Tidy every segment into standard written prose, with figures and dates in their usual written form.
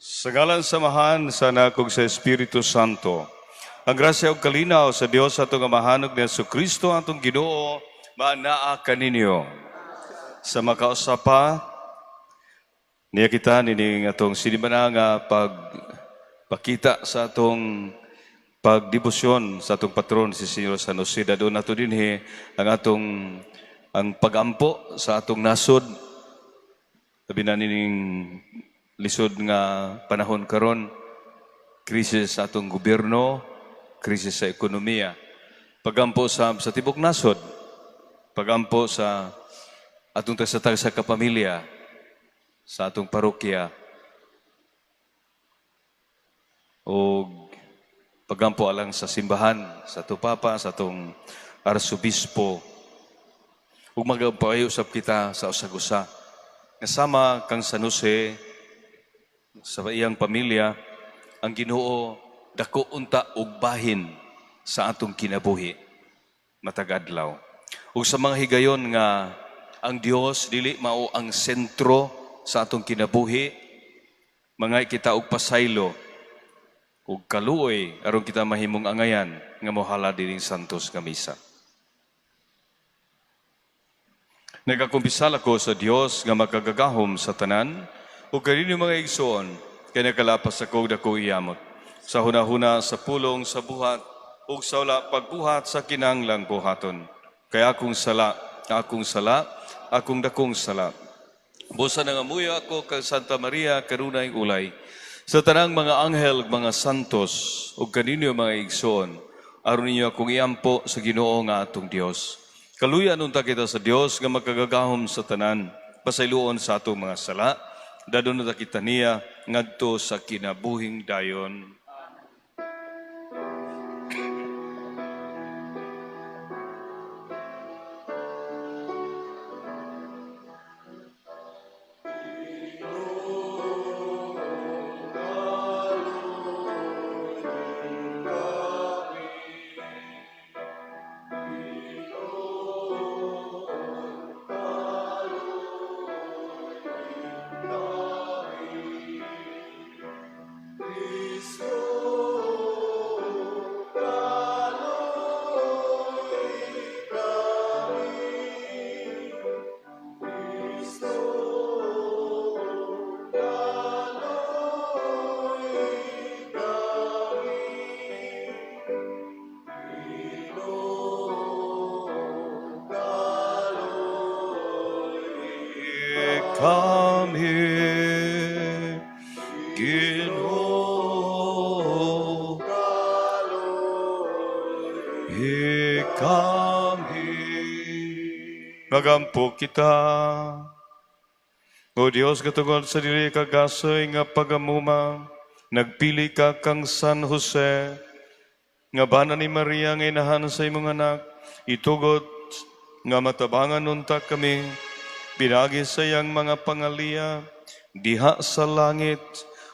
Sa ngalan sa Amahan, sa Anak ug sa Espiritu Santo. Ang grasya ug kalinaw sa Dios atong Amahan ug ni Kristo atong Ginoo maanaa kaninyo. Sa makausa pa niya kita nining atong sinimana nga pagpakita sa atong pagdebosyon sa atong patron si Senyor San Jose. Dadon nato dinhi ang atong ang pagampo sa atong nasod, labi na nining lisod nga panahon karon, krisis sa atong gobyerno, krisis sa ekonomiya. Pagampo sa tibok nasod, pagampo sa atong tagsa-tagsa ka pamilya, sa atong parokya, o pagampo alang sa simbahan, sa atong papa, sa atong arsobispo, ug magampayo usab kita sa usag-usa. Kasama kang San Jose, sa iyang pamilya, ang Ginoo dako unta og bahin sa atong kinabuhi matag adlaw. Ug sa mga higayon nga ang Dios dili mao ang sentro sa atong kinabuhi, mangay kita og pasaylo ug kaluoy aron kita mahimong angayan nga mohala dining santos nga misa. Nagakumpisal ako sa Dios nga makagagahom sa tanan ug kaninyo mga igsoon, kay nakalapas ako og dako iyamot sa hunahuna, sa pulong, sa buhat ug sa wala pagbuhat sa kinahanglang buhaton. Kay akong sala, akong sala, akong dakong sala. Busa nangamuyo ako kang Santa Maria kanunay ulay, sa tanang mga anghel ug mga santos ug kaninyo mga igsoon, aron ninyo akong iampo sa Ginoo nga atong Dios. Kaluyan unta kita sa Dios nga makagagahom sa tanan, pasayloon sa atong mga sala, dadon unta kita niya ngadto sa kinabuhing dayon. Kami, Ginoo, kami. Magampo kita. O Dios, katungod sa dili kagasoy nga pagamuma, nagpili ka kang San Jose, nga bana ni Maria nga inahan sa imong anak, itugot nga matabangan unta kami, pinagi sa iyang mga pangaliya, diha sa langit,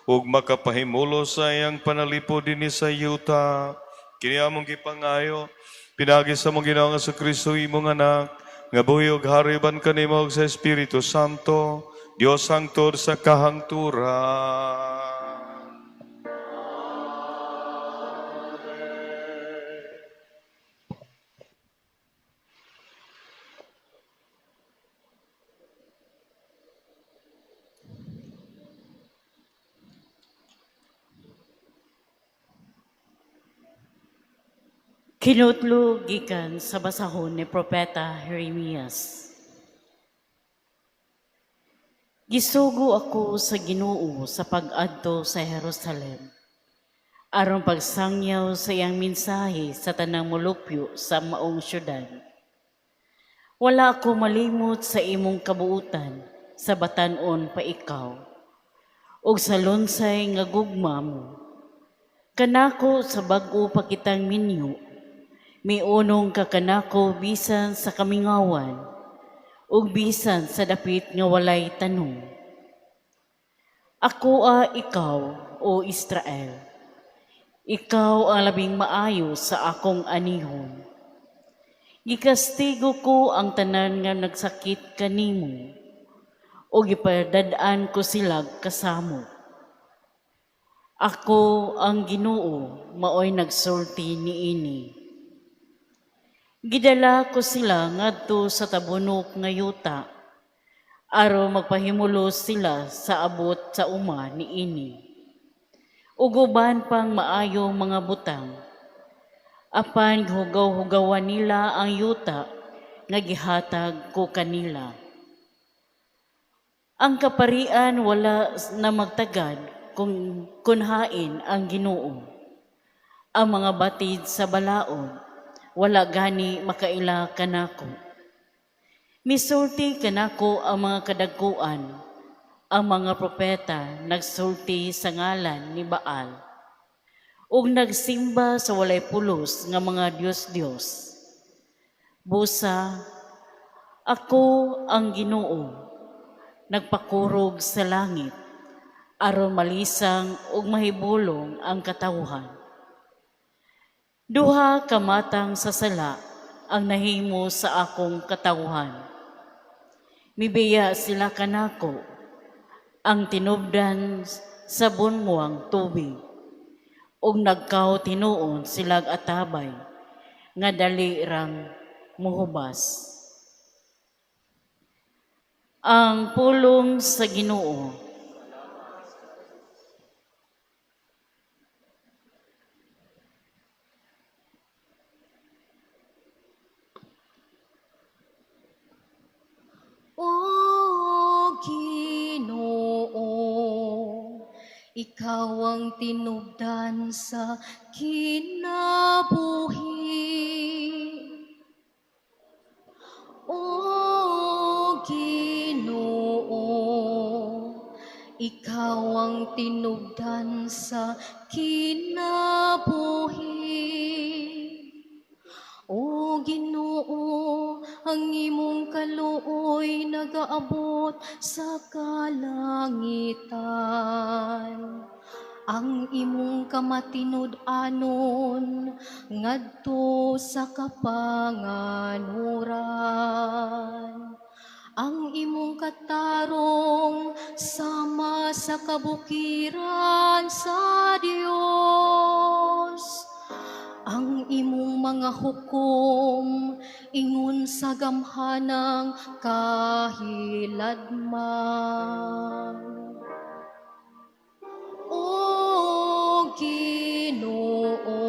ug makapahimulo sa iyang panalipo dinhi sa yuta. Kini among gipangayo, pinagi sa among Ginoong Kristo imong anak, nga buhi ug hari uban kanimo ug sa Espiritu Santo, Dios hangtod sa kahangturan. Kinutlo gikan sa basahon ni Propeta Jeremias. Gisugo ako sa Ginoo sa pag-adto sa Jerusalem aron pagsangyaw sa iyang mensahe sa tanang molupyo sa maong syudad. Wala ako malimot sa imong kabuutan sa batan-on pa ikaw ug sa lunsay nga gugma mo. Kanako sa bag-o pa kitang minyo, miunong ka kanako bisan sa kamingawan ug bisan sa dapit nga walay tanom. Ako a ikaw, o Israel. Ikaw ang labing maayo sa akong anihon. Gikastigo ko ang tanan nga nagsakit kanimo, o gipadad-an ko sila kasamok. Ako ang Ginoo, maoy nagsulti niini. Gidala ko sila ngadto sa tabunok nga yuta, aron magpahimulos sila sa abot sa uma niini, ug uban pang maayong mga butang. Apan gihugaw-hugawan nila ang yuta nga gihatag ko kanila. Ang kaparian wala na magtagad kung kunhain ang Ginoo. Ang mga batid sa balaod, wala gani makaila kanako. Misulti kanako ang mga kadagkuan, ang mga propeta nagsulti sa ngalan ni Baal, ug nagsimba sa walay pulos nga mga Dios-Dios. Busa, ako ang Ginoo, nagpakurog sa langit, aron malisang ug mahibulong ang katawhan. Duha ka matang sa sala ang nahimo sa akong katawhan. Mibiya sila kanako, ang tinubdan sa bunmuang tubig, ug nagkaw tinuon silag atabay, nga dali rang muhubas. Ang pulong sa Ginoo. O Ginoo, ikaw ang tinubdan sa kinabuhi. O Ginoo, ikaw ang tinubdan sa kinabuhi. O Ginoo, ang imong kaluoy nagaabot sa kalangitan. Ang imong kamatinud-anon ngadto sa kapanganuran. Ang imong katarong sama sa kabukiran sa Dios. Ang imong mga hukom ingon sa gamhanang kahiladman. O Ginoo,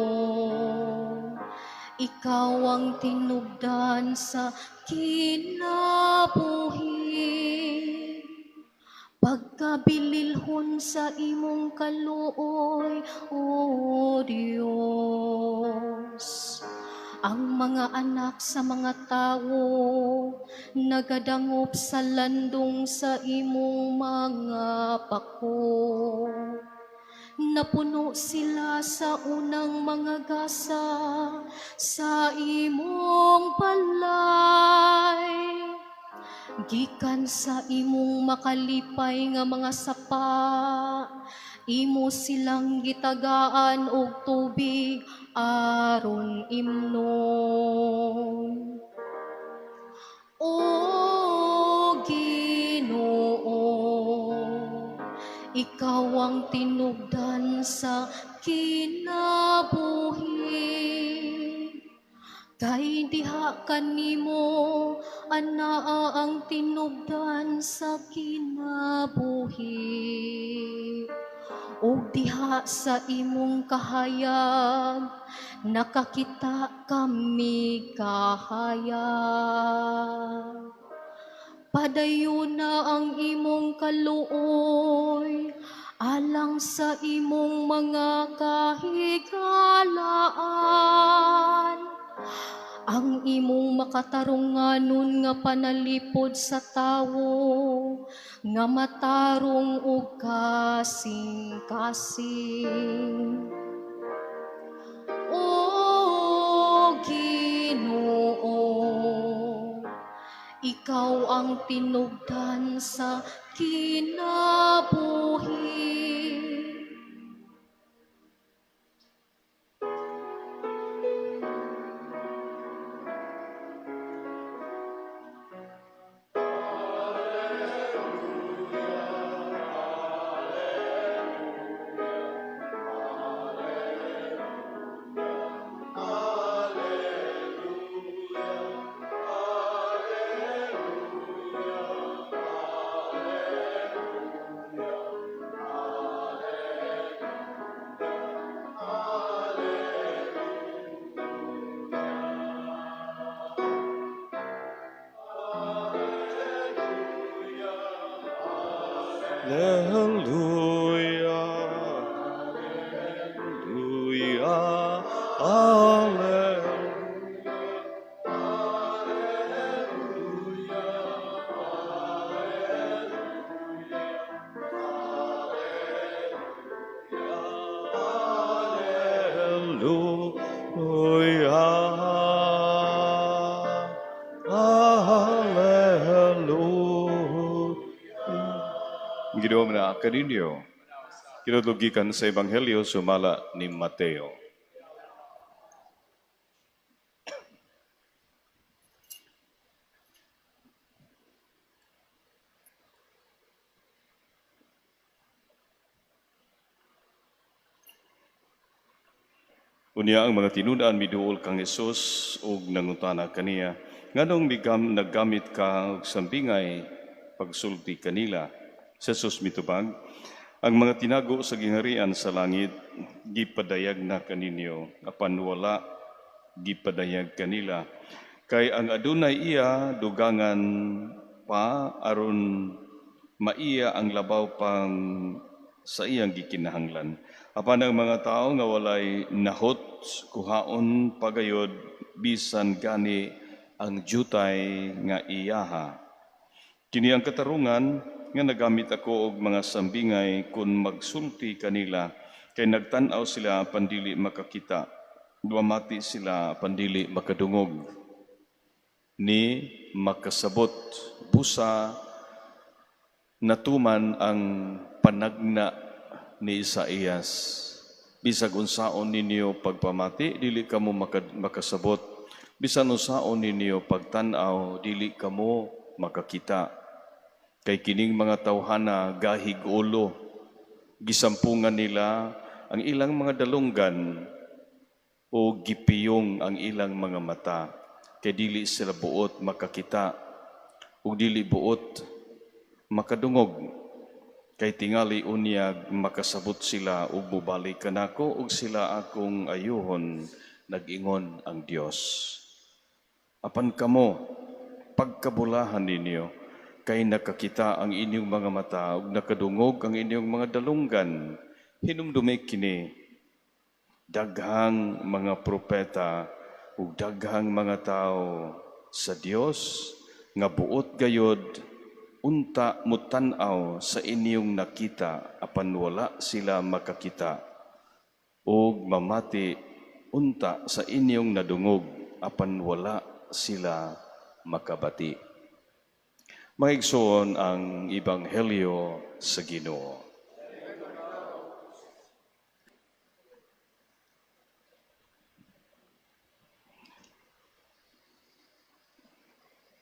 ikaw ang tinubdan sa kinabuhi. Pagkabililhon sa imong kaluoy, O Dios. Ang mga anak sa mga tawo nagadangop sa landong sa imong mga pako. Napuno sila sa unang mga gasa sa imong balay. Gikan sa imong makalipay nga mga sapa, imo silang gitagaan og tubig aron imnon. O Ginoo, ikaw ang tinubdan sa kinabuhi. Kay diha kanimo anaa ang tinubdan sa kinabuhi. Ug diha sa imong kahayag nakakita kami kahayag. Padayon na ang imong kaluoy alang sa imong mga kahigalaan. Ang imong makatarunganon nga panalipod sa tawo, nga matarong ug kasing-kasing. O Ginoo, ikaw ang tinubdan sa kinabuhi. Ginoo manaa kaninyo. Kinadlog gikan sa Ebanghelyo sumala ni Mateo. Unya ang mga tinun-an miduol kang Hesus ug nangutana kaniya, nganong migam naggamit ka og sambingay pagsulti kanila? Si Jesus mitubag, ang mga tinago sa gingharian sa langit gipadayag na kaninyo, apan wala gipadayag kanila. Kay ang adunay iya dugangan pa aron maiya ang labaw pang sa iyang gikinahanglan. Apan ang mga tawo nga walay nahot kuhaon pagayod bisan gani ang jutay nga iyaha. Kini ang katarungan nga nagamit ako og mga sambingay kun magsulti kanila, kay nagtan-aw sila apan dili makakita, dumati sila apan dili makadungog, ni makasabot. Busa natuman ang panagna ni Isaías. Bisag unsaon ninyo pagpamati, dili kamo makasabot. Bisan unsaon ninyo pagtan-aw, dili kamo makakita. Kay kining mga tawhana gahig ulo, gisampungan nila ang ilang mga dalunggan o gipiyong ang ilang mga mata. Kay dili sila buot makakita ug dili buot makadungog. Kay tingali unyag makasabot sila ug mobalik kanako ug sila akong ayuhon, nag-ingon ang Dios. Apan kamo, pagkabulahan ninyo, kay nakakita ang inyong mga mata ug nakadungog ang inyong mga dalunggan. Hinumdumi kini, daghang mga propeta ug daghang mga tawo sa Dios nga buot gayod unta mutan-aw sa inyong nakita apan wala sila makakita, ug mamati unta sa inyong nadungog apan wala sila makabati. Mga igsoon, ang Ebanghelyo sa Ginoo.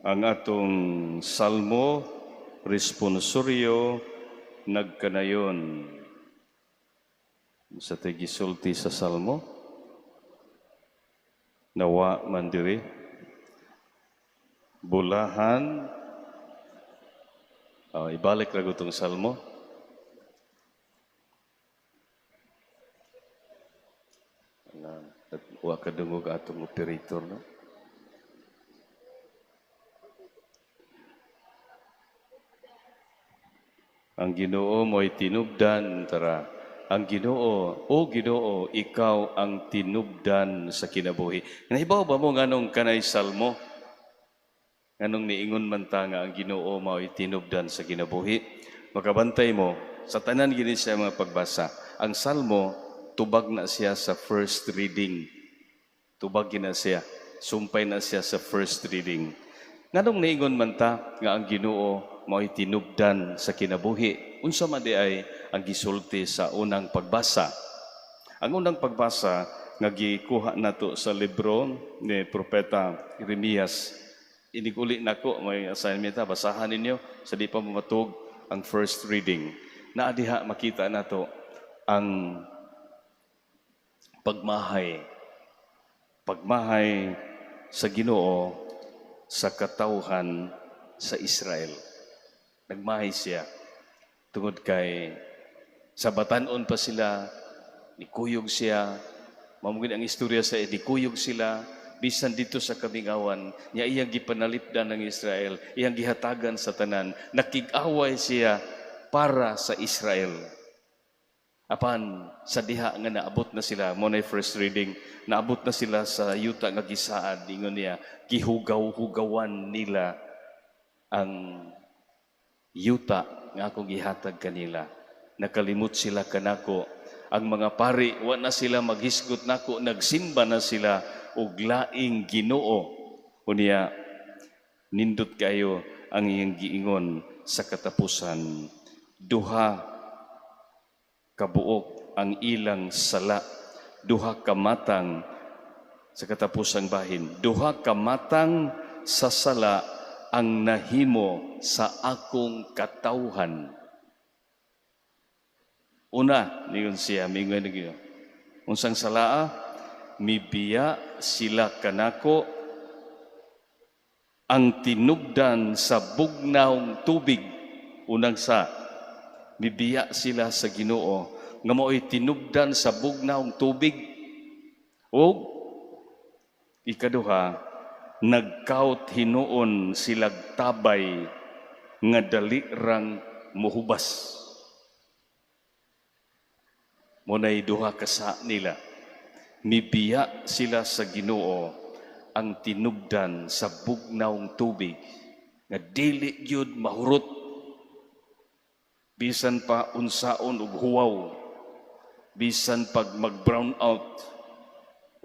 Ang atong salmo responsoryo nagkanayon. Sa tigisulti sa salmo, nawa man diri, bulahan. Ibalik ra gutong salmo. Wa kadungog atong operator, no? Ang Ginoo mo'y tinubdan, tara. Ang Ginoo, o Ginoo, ikaw ang tinubdan sa kinabuhi. Nahibaw ba mo nganong kanay salmo? Nganong niingon man ta nga ang Ginoo mo'y tinubdan sa kinabuhi? Makabantay mo, sa tanan gini siya mga pagbasa. Ang salmo, tubag na siya sa first reading. Tubag gina siya. Sumpay na siya sa first reading. Nganong niingon man ta nga ang Ginoo mao'y tinubdan sa kinabuhi? Unsa man di ay ang gisulti sa unang pagbasa? Ang unang pagbasa nga gikuha nato sa libro ni Propeta Jeremias. Iniguli nako, may assignment ta, basahan ninyo sa di pa mamatug ang first reading. Naa diha makita nato ang pagmahay. Pagmahay sa Ginoo sa katawhan sa Israel. Nagmahay siya tungod kay sa batan-on pa sila, nikuyog siya. Mamugin ang istorya sa nikuyog sila bisan dito sa kamingawan niya, iyang gipanalipdan ng Israel, iyang gihatagan sa tanan. Nakig-away siya para sa Israel. Apan sa diha nga naabot na sila, mo na first reading, naabot na sila sa yuta nga gisaad, ingon niya, gihugaw-hugawan nila ang yuta nga akong gihatag kanila. Nakalimot sila kanako. Ang mga pari, wa na sila maghisgot nako, nagsimba na sila og laing Ginoo. Unya, nindot kayo ang iyang giingon sa katapusan. Duha kabuok ang ilang sala, duha ka matang sa katapusang bahin. Duha ka matang sa sala ang nahimo sa akong katawhan. Una, ningon siya, mingon niyo. Unsang salaa? Mibiya sila kanako, ang tinubdan sa bugnawng tubig. Unang sa, mibiya sila sa Ginoo nga mao'y tinubdan sa bugnawng tubig. O ikaduha, nagkaut hinuon silag tabay nga dali rang muhubas. Muna'y duha ka sa nila. Mibiya sila sa Ginoo, ang tinubdan sa bugnawng tubig nga dili gyud mahurot bisan pa unsaon og huwaw, bisan pag mag-brown out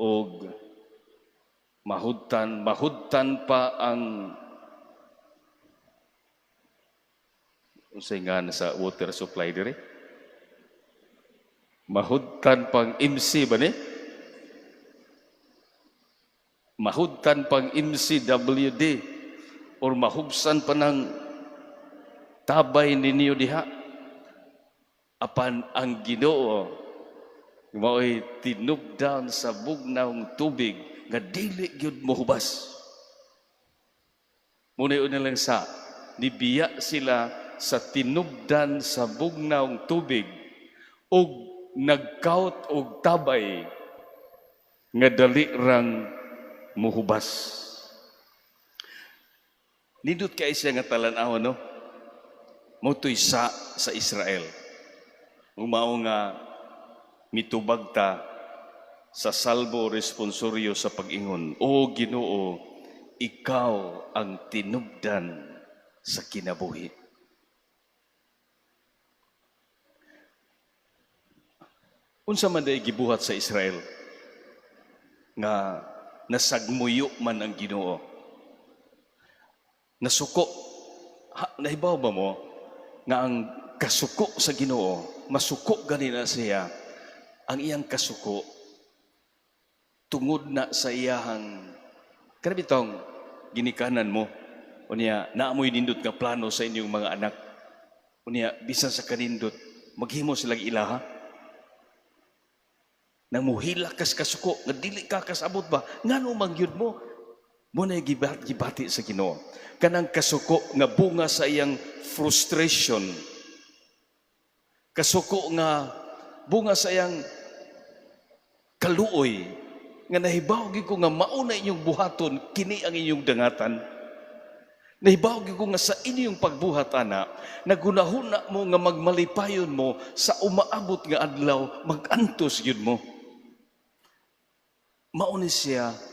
og mahudtan mahudtan pa ang unsay nga sa water supply dire, mahudtan pang MC ba ni, mahudtan pang MCWD or mahubsan pa ng tabay ninyo diha, apan ang Ginoo mao'y tinubdan sa bugnawng tubig nga dili gyud mohubas. Muna una lang sa nibiya sila sa tinubdan sa bugnawng tubig ug nagkaut og tabay nga dali rang muhubas. Nindot kay siya nga talan-aw, no? Mao to'y sa Israel. Mao nga mitubag ta sa Salmo responsoryo sa pag-ingon, "O Ginoo, ikaw ang tinubdan sa kinabuhi." Unsa man day gibuhat sa Israel nga nasagmuyo man ang Ginoo? Nasuko. Ha, nahibaw ba mo nga ang kasuko sa Ginoo, masuko gani na siya, ang iyang kasuko tungod na sa iyahang kana bitong ginikanan mo, unya naamoy nindot nga plano sa inyong mga anak, unya bisan sa kanindot maghimo silang ilaha, nang muhila kas kasuko nga dili ka kasabot ba ngano man gyud mo. Mo na gibati sa Ginoo kanang kasuko nga bunga sa iyang frustration, kasuko nga bunga sa iyang kaluoy nga nahibaw gyud ko nga mauna inyong buhaton, kini ang inyong dangatan. Nahibaw gyud ko nga sa inyong pagbuhat ana, nagunahuna mo nga magmalipayon mo, sa umaabot nga adlaw magantos gyud mo. Mao ni siya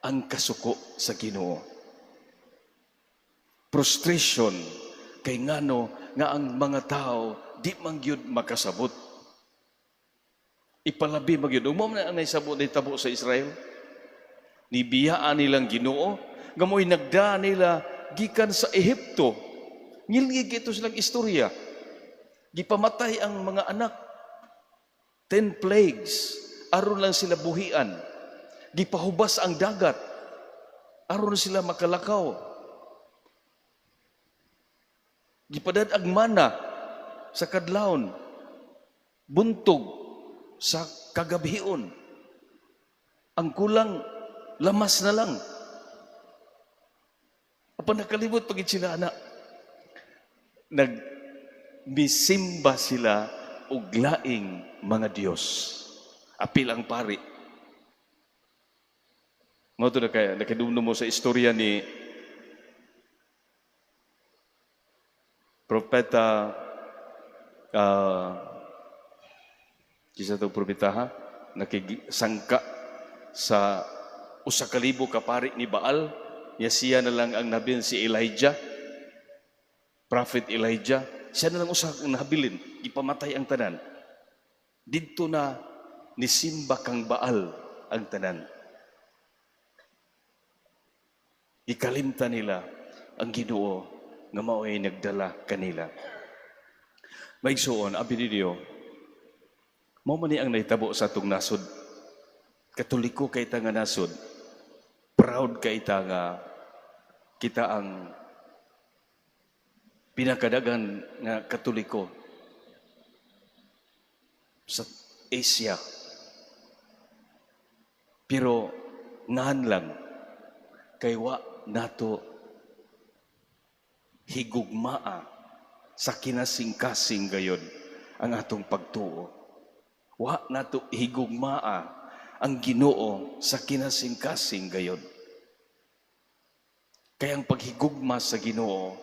ang kasuko sa Ginoo. Frustration kay ngano nga ang mga tao di man gyud makasabot. Ipalabi man gyud. Mao man ang naisabot nitabo sa Israel. Nibiyaan nilang Ginoo nga mo'y nagda nila gikan sa Ehipto. Ngilngig ito silang istorya. Gipamatay ang mga anak. 10 plagues. Aron lang sila buhian. Gipahubas ang dagat. Aron sila makalakaw. Gipadad ang mana sa kadlawon. Buntog sa kagabhion. Ang kulang, lamas na lang. Apan nakalimot pagit sila, anak. Nagmisimba sila og laing mga Diyos. Apil ang pari. Mao to na kaya nakadumdum mo sa istorya ni Propeta kisa to propeta ha, nakisangka sa 1,000 ka pari ni Baal, niya siya na lang ang nabilin, si Elijah, Prophet Elijah, siya na lang usa ang nabilin, gipamatay ang tanan. Didto na nisimba kang Baal ang tanan. Ikalimta nila ang Ginoo nga mao'y nagdala kanila. Mga igsuon, abi ninyo, mao man ni ang nahitabo sa atong nasod. Katoliko kay ta nga nasod. Proud kay ta nga kita ang pinakadagan nga Katoliko sa Asia. Pero ngan lang kay wa nato higugmaa sa kinasingkasing gayon ang atong pagtuo. Wa nato higugmaa ang Ginoo sa kinasingkasing gayon. Kaya ang paghigugma sa Ginoo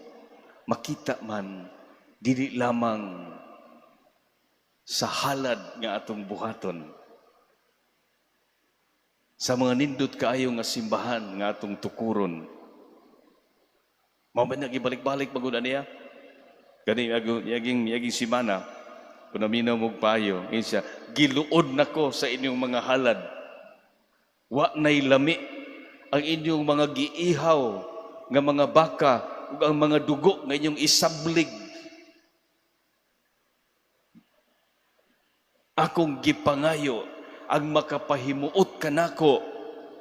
makita man dili lamang sa halad nga atong buhaton, sa mga nindot kaayo nga simbahan nga atong tukuron. Mao ba nagibalik-balik magud niya? Gani yaging yaging simana kung naminaw mong payo, ingon siya, "Giluod nako sa inyong mga halad. Wa nay lami ang inyong mga giihaw nga mga baka ug ang mga dugo nga inyong isablig. Akong gipangayo ang makapahimuot kanako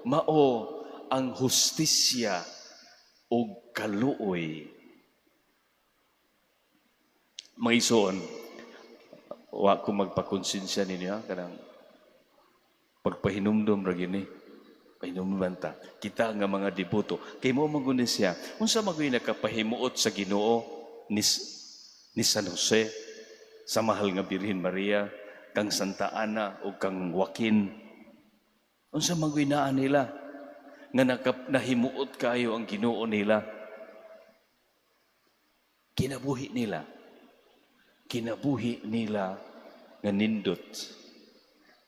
mao ang hustisya ug kaluoy." Mga igsoon, wa ko magpakonsensya ninyo ha, kanang pagpahinumdum ra gini. Pahinumduman ta. Kita nga mga deboto. Kay mo man gud siya. Unsa man gyud nakapahimuot sa Ginoo ni San Jose, sa mahal nga Birhen Maria, kang Santa Ana o kang Joaquin? Unsa man gyud naa nila nga nahimuot kayo ang Ginoo nila? Kinabuhi nila. Kinabuhi nila nga nindot.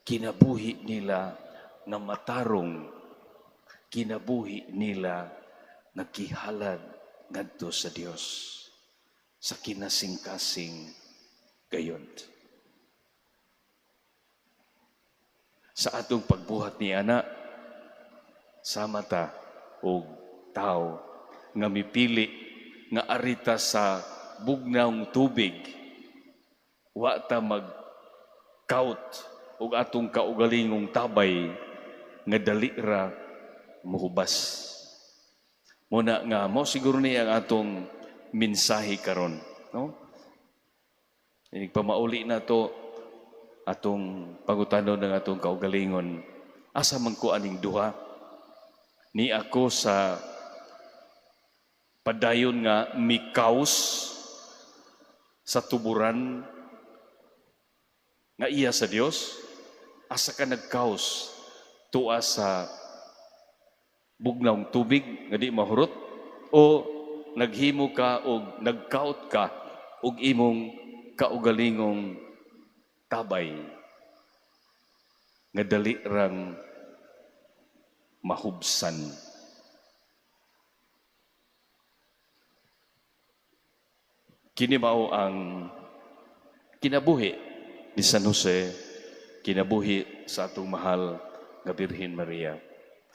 Kinabuhi nila nga matarong. Kinabuhi nila nga gihalad ngadto sa Dios sa kinasingkasing gayon. Sa atong pagbuhat ni ana, sama ta og tao nga mipili nga arita sa bugnawng tubig, wa ta magkaut og atong kaugalingong tabay nga dali ra muhubas. Muna nga mo siguro ni ang atong mensahe karon, no? Pamauli na to atong pangutanon ng atong kaugalingon. Asa man ko aning duha? Ni ako sa padayon nga mikaus sa tuburan nga iya sa Dios? Asa ka nagkaus? Tua sa bugnawng tubig nga di mahurot, o naghimo ka og nagkaut ka og imong kaugalingong tabay nga dali rang mahubsan? Kini mao ang kinabuhi ni San Jose, kinabuhi sa atong mahal nga Birhen Maria.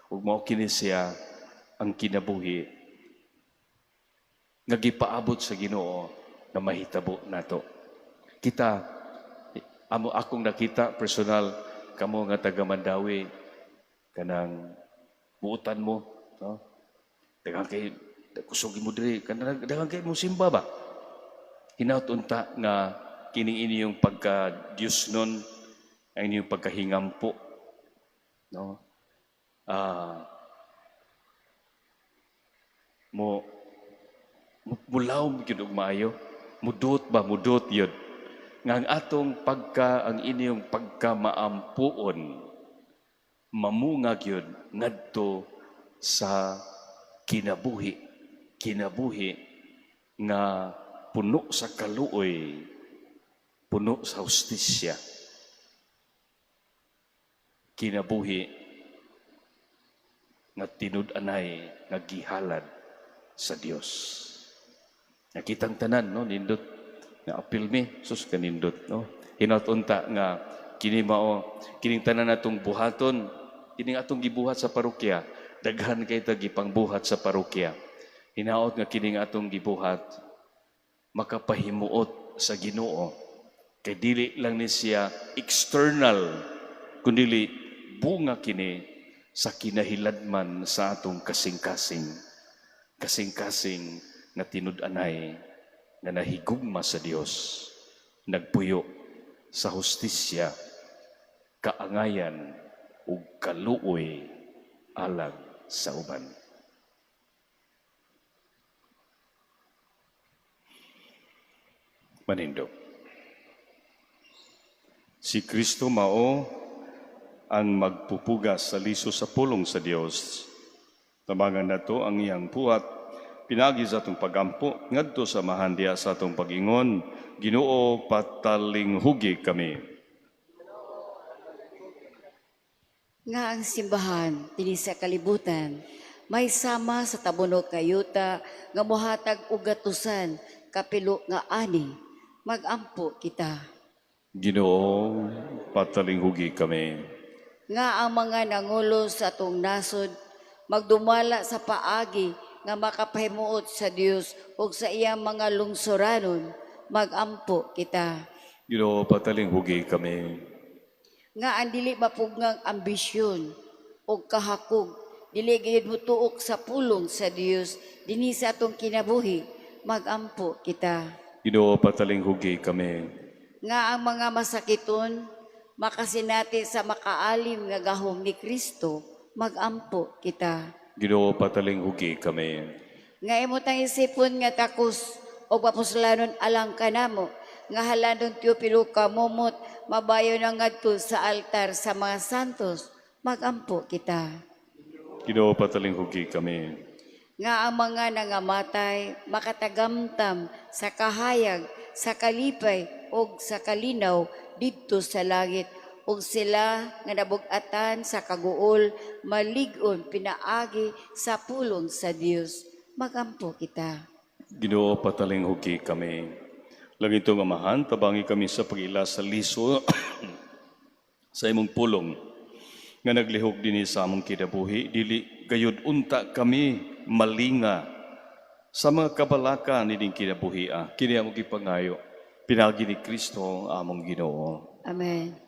Ug mao kini siya ang kinabuhi nga gipaabot sa Ginoo nga mahitabo nato. Kita, amo akong nakita personal, kamo nga taga Mandaue, kanang buotan mo, no? Daghang kay kusog mo diri, kanang daghang kay mo simba ba? Hinaut unta nga kining inyong pagka Dios nun, ang inyong pagkahingampo, no? Mo mulawom gyud og maayo, mudot ba, mudot yun nga ang atong pagka, ang inyong pagka maampuon mamunga gyud ngadto sa kinabuhi, kinabuhi nga puno sa kaluoy, puno sa hustisya, kinabuhi nga tinud-anay nga gihalad sa Dios. Nakitang tanan, no, nindot nga apil mi, sus kanindot, no. Hinaut unta nga kini mao kining tanan natong buhaton, kining atong gibuhat sa parokya, daghan kay ta gipangbuhat sa parokya. Hinaot nga kining atong gibuhat makapahimuot sa Ginoo. Kay dili lang ni siya external, kundili bunga kini sa kinahiladman sa atong kasing-kasing. Kasing-kasing nga tinud-anay nga nahigugma sa Dios, nagpuyo sa hustisya, kaangayan ug kaluoy alang sa uban. Manindog. Si Kristo mao ang magpupugas sa liso sa pulong sa Dios. Tabangan nato ang iyang buhat pinagi sa atong pagampo ngadto sa Amahan diha sa atong pag-ingon, Ginoo, patalinghugi kami. Nga ang simbahan dinhi sa kalibutan may sama sa tabunok nga yuta nga mohatag og gatusan kapilo nga ani, magampo kita. Ginoo, patalinghugi kami. Nga ang mga nangulo sa atong nasod magdumala sa paagi nga makapahimuot sa Dios ug sa iyang mga lungsuranon, magampo kita. Ginoo, patalinghugi kami. Nga ang dili mapugngang ambisyon ug kahakog dili gayud motuok sa pulong sa Dios dinhi sa atong kinabuhi, magampo kita. Ginoo, patalinghugi kami. Nga ang mga masakiton makasinati sa makaalim nga gahom ni Kristo, magampo kita. Ginoo, patalinghugi kami. Nga imo tang isipon nga takos og mapuslanon alang kanamo nga halanon Teopilo kamumot mabayo na ngadto sa altar sa mga santos, magampo kita. Ginoo, patalinghugi kami. Nga ang mga nangamatay makatagamtam sa kahayag, sa kalipay ug sa kalinaw didto sa langit, ug sila nga nabug-atan sa kaguol malig-on pinaagi sa pulong sa Dios, magampo kita. Ginoo, patalinghugi kami. Langitong Amahan, tabangi kami sa pag-ila sa liso sa imong pulong nga naglihok dinhi sa among kinabuhi, dili gayud unta kami malinga sa mga kabalaka nining kinabuhi. Kini among gipangayo pinaagi ni Kristo among Ginoo. Amen.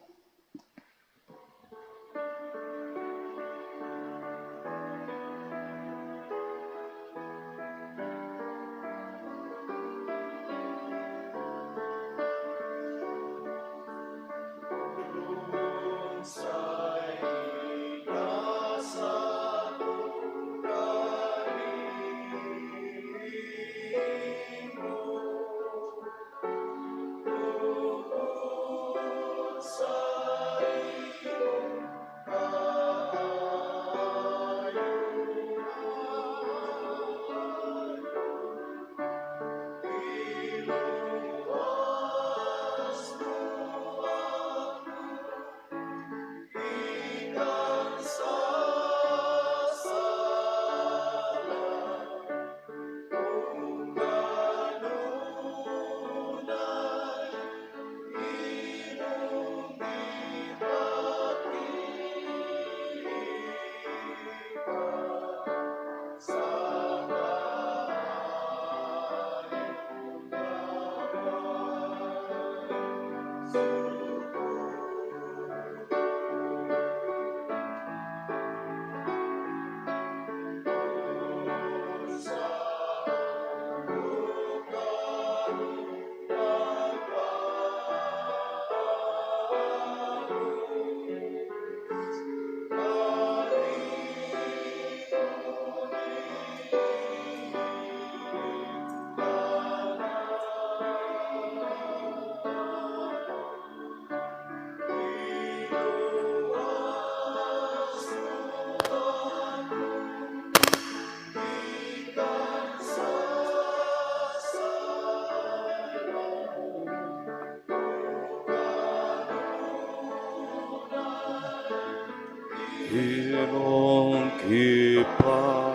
Imong gipakita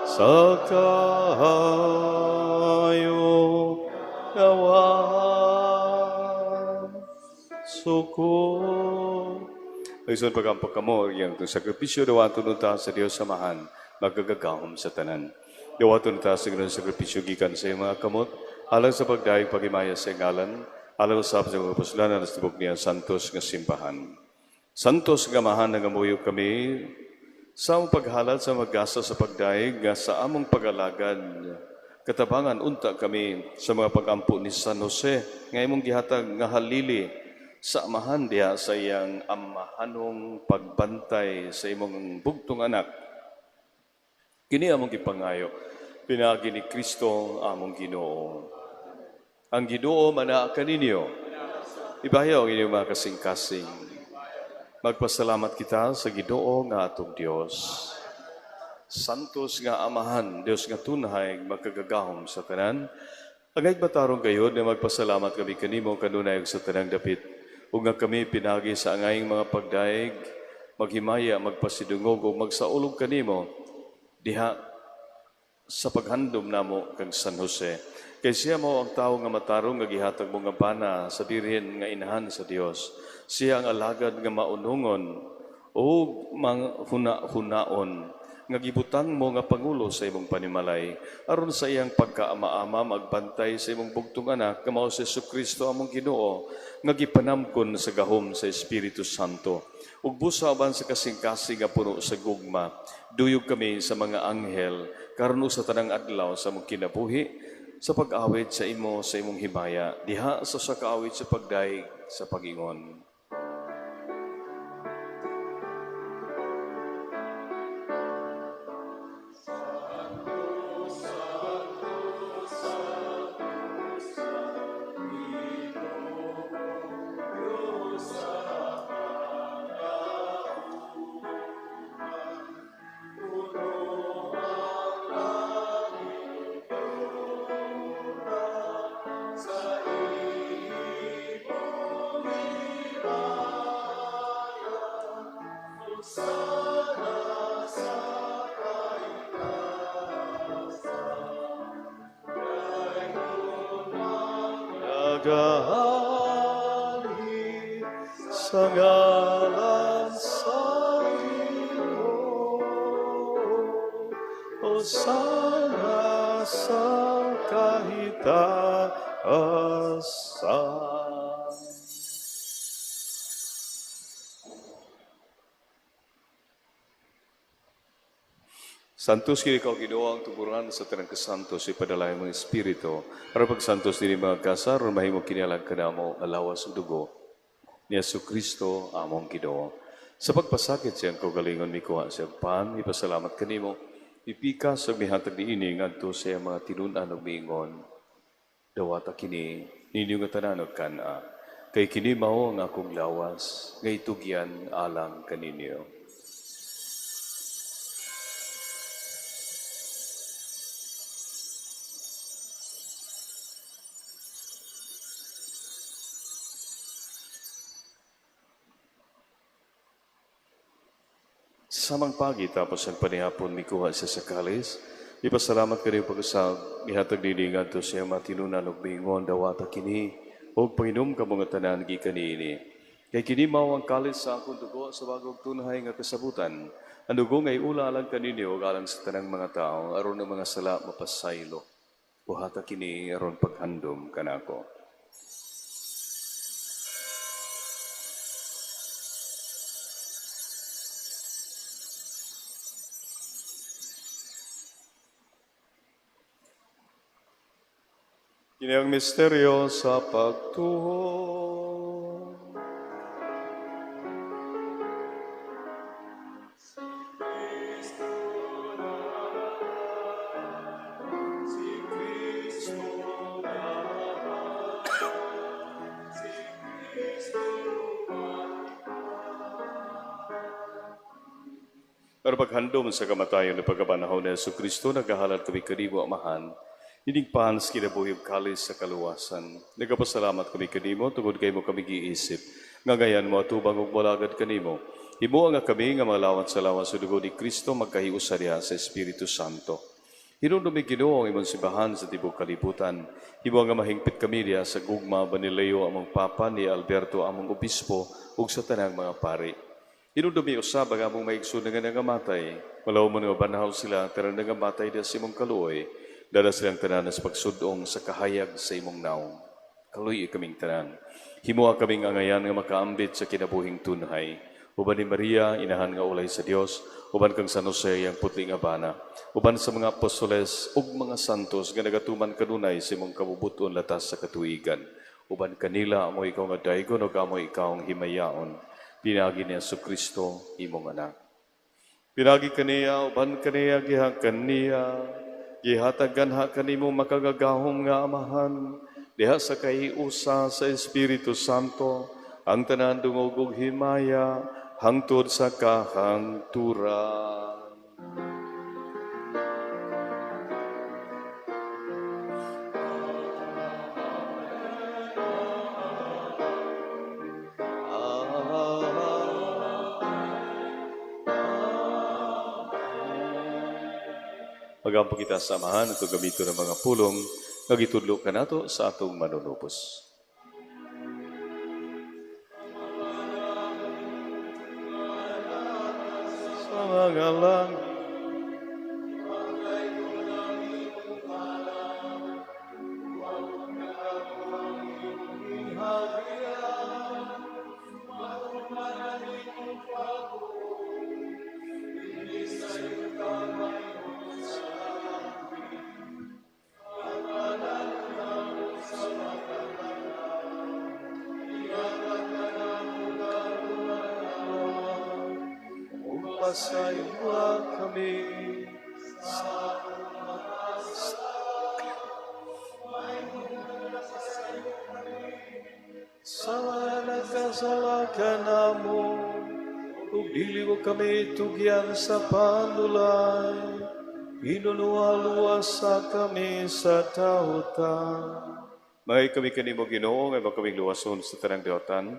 sa kaayo nga suko. Igsoon, pagampo kamo, iyang itong sakripisyo daw ato sa Diyos Amahan, magagagahom sa tanan. Dawaton ta sa Ginoong sakripisyo gikan sa iyong mga kamot, alang sa pagdayeg paghimaya sa iyang ngalan, alang usab sa mga kapuslanan sa tibok niya santos nga simbahan. Santos nga Amahan, nangamuyo kami sa among paghalad sa mga gasa sa pagdayeg nga sa among pag-alagad katabangan unta kami sa mga pagampo ni San Jose nga imong gihatag nga halili sa Amahan diha sa iyang amahanong pagbantay sa imong bugtong anak. Kini among gipangayo pinaagi ni Kristo among Ginoo. Ang Ginoo manaa kaninyo. Ibayaw ang inyong mga kasing-kasing. Magpasalamat kita sa Ginoo nga atong Dios. Santos nga Amahan, Dios nga tunhay, makagagahom sa tanan. Angay matarong gayod nga magpasalamat kami kanimo kanunay ug sa tanang dapit. Ug nga kami pinaagi sa angayng mga pagdayeg, maghimaya, magpasidungog ug magsaulog kanimo diha sa paghandom namo kang San Jose. Kay siya mao ang tawo nga matarong nga gihatag mo nga bana sa birhen nga inahan sa Dios. Siya ang alagad nga maunungon ug manghuna-hunaon nga gibutang mo nga pangulo sa imong panimalay aron sa iyang pagkaama-ama magbantay sa imong bugtong anak nga mao si Kristo among Ginoo nga gipanamkon sa gahom sa Espiritu Santo ug busa uban sa kasing-kasing nga puno sa gugma. Duyog kami sa mga anghel karon ug sa tanang adlaw sa among kinabuhi sa pag-awit sa imo sa imong himaya diha sa usa ka awit sa pagdayeg sa pag-ingon. Nagaanhi sa ngalan sa Ginoo, Hosana sa kahitasan. Santos kini ikaw, Ginoo, ang tuburan sa tanang kasantos, ipadala imong Espiritu aron pagsantos nini mga gasa aron mahimo kini alang kanamo nga lawas ug dugo ni Hesus Kristo among Ginoo. Sa pagpasakit sa iyang kaugalingon, mikuha siya og pan, ipasalamat kanimo, ipikas ug mihatag niini ngadto sa iyang mga tinun-an ug miingon, "Dawata kini ninyo nga tanan ug kan-a, kay kini mao ang akong lawas nga itugyan alang kaninyo." Samang pagi tapos ang panihapon, mikuha siya sa kalis. Ipasalamat kanimo pag-usab, mihatag niini ngadto sa iyang mga tinun-an ug miingon, "Dawata kini ug panginom kamo nga tanan gikan niini. Kay kini mao ang kalis sa akong dugo sa bagong tunhay nga kasabutan. Ang dugo nga iula alang kaninyo ug alang sa tanang mga tao aron ang mga sala mapasaylo. Buhata kini aron paghandom kanako." Kini ang misteryo sa pagtuo. Pero paghandom sa kamatayon ug pagkabanhaw ni Hesus Kristo, nagahalad kami kanimo, Amahan, ining pan sa kinabuhi ug kalis sa kaluwasan. Nagapasalamat kami kanimo tungod kay imo kami giisip nga gayan mo atubang ug molagad kanimo. Himoa nga kami nga malawat sa lawas ug dugo ni Kristo magkahiusa diha sa Espiritu Santo. Hinumdumi, Ginoo, ang imong simbahan sa tibuok kalibutan. Himoa nga mahingpit kami diha sa gugma uban ni Leo among Papa, ni Alberto among Obispo, ug sa tanang mga pari. Hinumdumi usab ang among mga igsoon nga nangamatay. Malawman nga banhaw sila, tanan nangamatay diha sa imong kaluoy. Dala silang tanan sa pagsud-ong sa kahayag sa imong nawong. Kaluy-i kaming tanan. Himoa kaming angayan nga makaambit sa kinabuhing tunhay. Uban ni Maria, inahan nga ulay sa Dios, uban kang San Jose, ang putli nga bana, uban sa mga apostoles ug mga santos nga nagatuman kanunay sa imong kabubuton latas sa katuigan. Uban kanila amo ikaw nga daygon ug amo ikaw ang himayaon. Pinaagi ni Hesus Kristo, imong anak. Pinaagi kaniya, uban kaniya, giha kaniya, gihatag ganha kanimo makagagahom nga Amahan, diha sa kahiusa sa Espiritu Santo, ang tanan dungog ug himaya, hangtod sa kahangturan. Magampo kita sa Amahan at gamiton ng mga pulong nga gitudlo kanato sa atong manunubos. Sa mga langit, Pasaywa kami sa sa mga namo, ug dili mo kami tugyan sa panulay, hinunuwa-luwasa kami sa tahutan. May kami kanimo Ginoo, nga kaming luwason sa tanang diotan.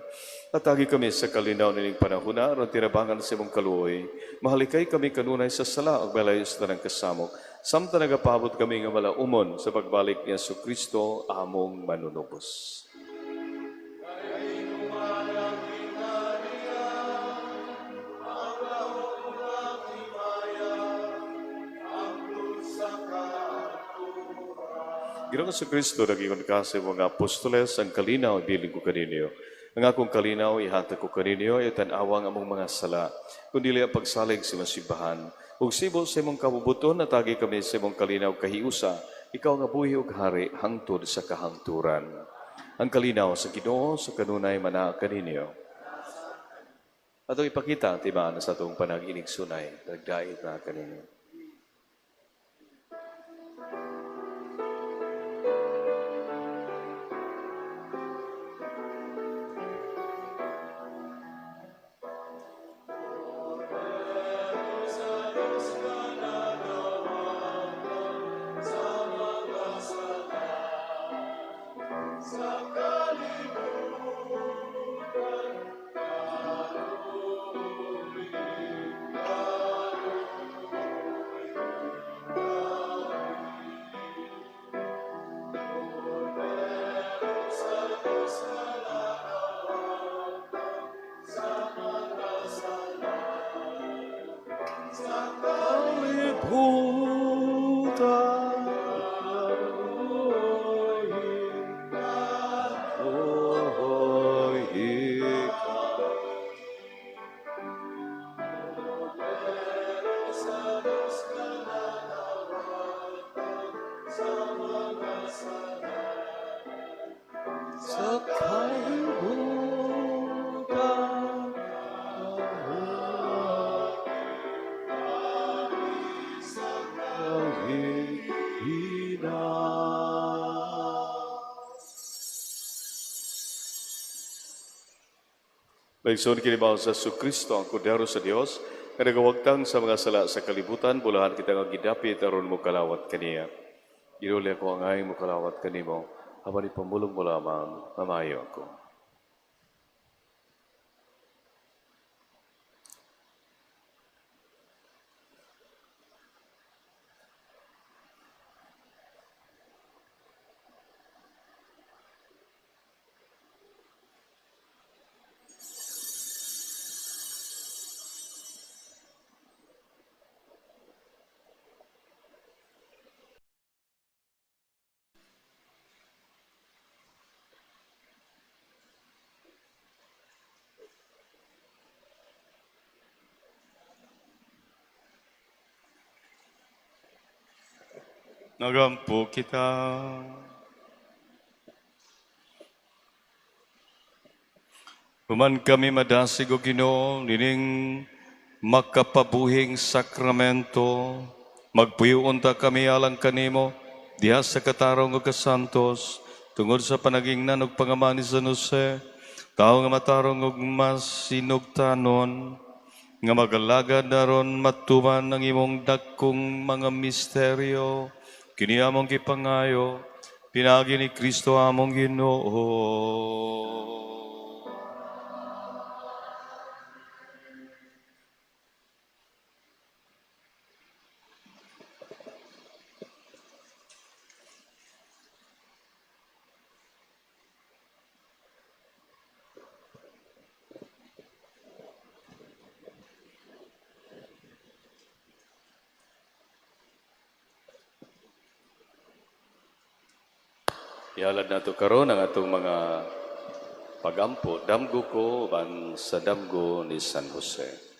Atagi kami sa kalinaw nining panahona aron tinabangan sa imong kaluoy. Mahalikay kami kanunay sa sala ug malayo sa tanang kasamok. Samtang nagapaabot kami nga malaumon sa pagbalik ni Hesus Kristo among manunubos. Ginoong Kristo, nagingon ka sa mga apostoles, ang kalinaw ibilin ko kaninyo. Ang akong kalinaw ihatag ko kaninyo, ay tan-awang among mga sala, kundi ang pagsalig sa imong simbahan. Ug sibo sa imong kabubuton, atagi kami sa imong kalinaw kahiusa, ikaw nga buhi ug hari hangtod sa kahangturan. Ang kalinaw sa Ginoo sa kanunay manaa kaninyo. Atong ipakita ang timaan sa atong panag-inig-sunay, nagdait na kaninyo. Sa kalibutan, Maigsoon kinibaw sa Kristo ang kordero sa Dios nga nagawagtang sa mga sala sa kalibutan, bulahan kita nga gidapit aron mo kalawat kaniya. Ginuli ako ang ayong mokalawat kanimo, apan ipamulong mo lamang, mamayo ako. Nagampo kita. Human kami madasig o Ginoo nining makapabuhing sakramento, magpuyo unta kami alang kanimo diha sa katarong ug kasantos tungod sa panagingnan ug pangama ni San Jose, tawo nga matarong ug masinugtanon, nga magalagad aron matuman ang imong dakong mga misteryo, kini among gipangayo pinaagi ni Kristo among Ginoo. Ihalad nato karon ang atong mga pagampo, damgo ko uban sa damgo ni San Jose.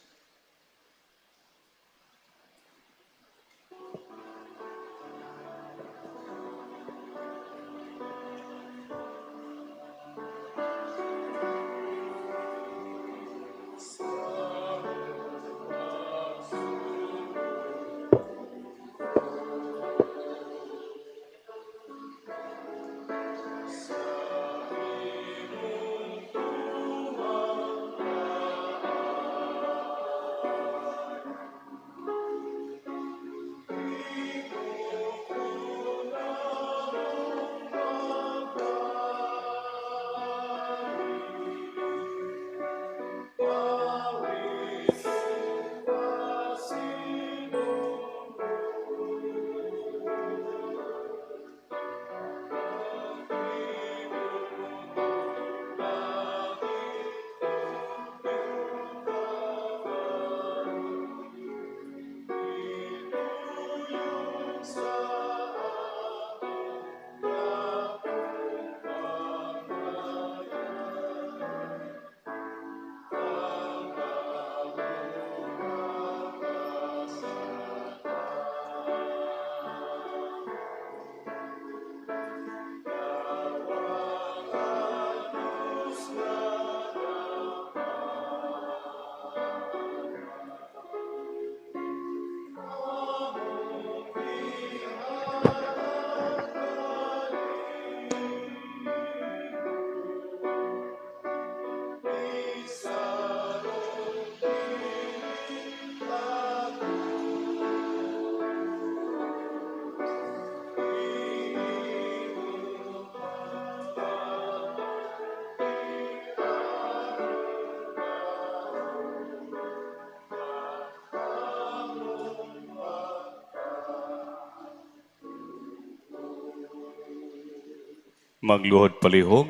Magluhod palihog,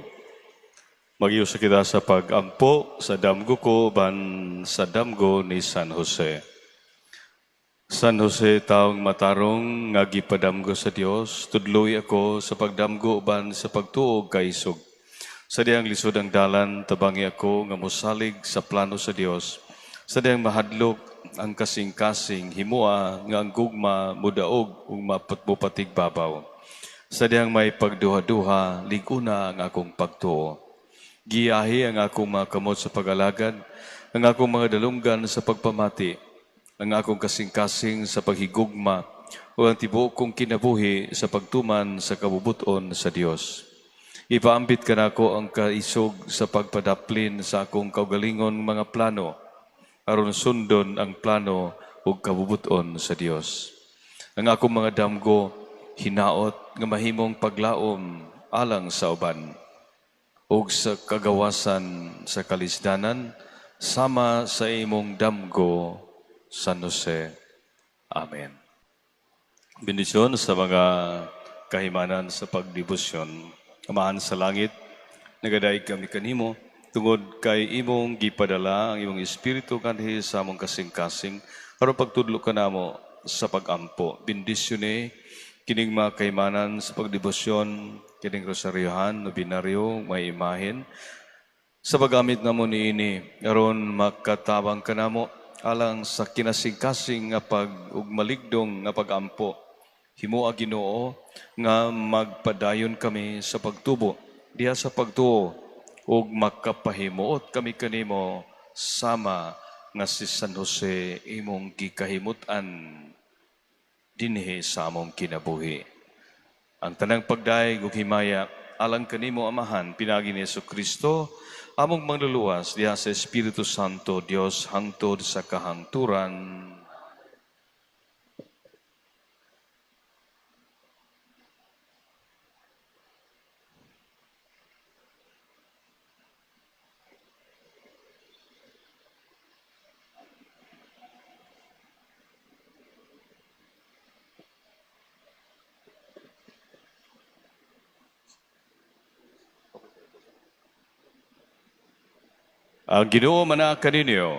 magiusa kita sa pagampo sa damgo ko ban sa damgo ni San Jose. San Jose, taong matarong nga gipadamgo sa Dios, tudloy ako sa pagdamgo ban sa pagtuog kaisog. Sa diyang lisod ang dalan, tabangi ako nga mosalig sa plano sa Dios. Sa diyang mahadlok ang kasing-kasing, himua nga ang gugma mudaog ug mapatbupatig babaw. Sa diyang may pagduha-duha, liguna ang akong pagtuo. Giyahi ang akong mga kamot sa pag-alagad, ang akong mga dalunggan sa pagpamati, ang akong kasing-kasing sa paghigugma, o ang tibuok kong kinabuhi sa pagtuman sa kabubuton sa Dios. Ipaambit ka nako ang kaisog sa pagpadaplin sa akong kaugalingon mga plano, aron sundon ang plano ug kabubuton sa Dios. Ang akong mga damgo, hinaot nga mahimong paglaom alang sa uban ug sa kagawasan sa kalisdanan sama sa imong damgo, San Jose. Amen. Bendisyon sa mga kahimanan sa pagdebosyon. Amahan sa langit, nagadaig kami kanimo tungod kay imong gipadala ang imong espiritu kanhi sa among kasing-kasing aron pagtudlo kanamo sa pagampo. Bendisyon ni kining mga kaimanan sa pagdebosyon, kining rosaryohan, nobinaryo, may imahen. Sa paggamit namo niini, aron makatabang kanamo alang sa kinasing-kasing nga pag ug maligdong nga pagampo Himoa, Ginoo, nga magpadayon kami sa pagtubo diha sa pagtuo ug makapahimuot kami kanimo sama nga si San Jose imong gikahimut-an dinhi sa among kinabuhi. Ang tanang pagdayeg ug himaya alang kanimo, Amahan, pinaagi ni Hesus Kristo among Manluluwas, diha sa Espiritu Santo, Dios hangtod sa kahangturan. Ang Ginoo manaa kaninyo.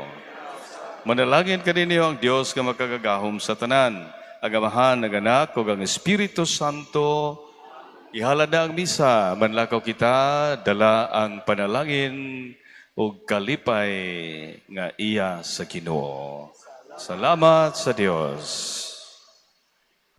Manalangin kaninyo ang Dios nga makagagahom sa tanan, ang Amahan, ang Anak, ug ang Espiritu Santo. Ihalad na ang misa, manlakaw kita, dala ang panalangin ug kalipay nga iya sa Ginoo. Salamat sa Dios.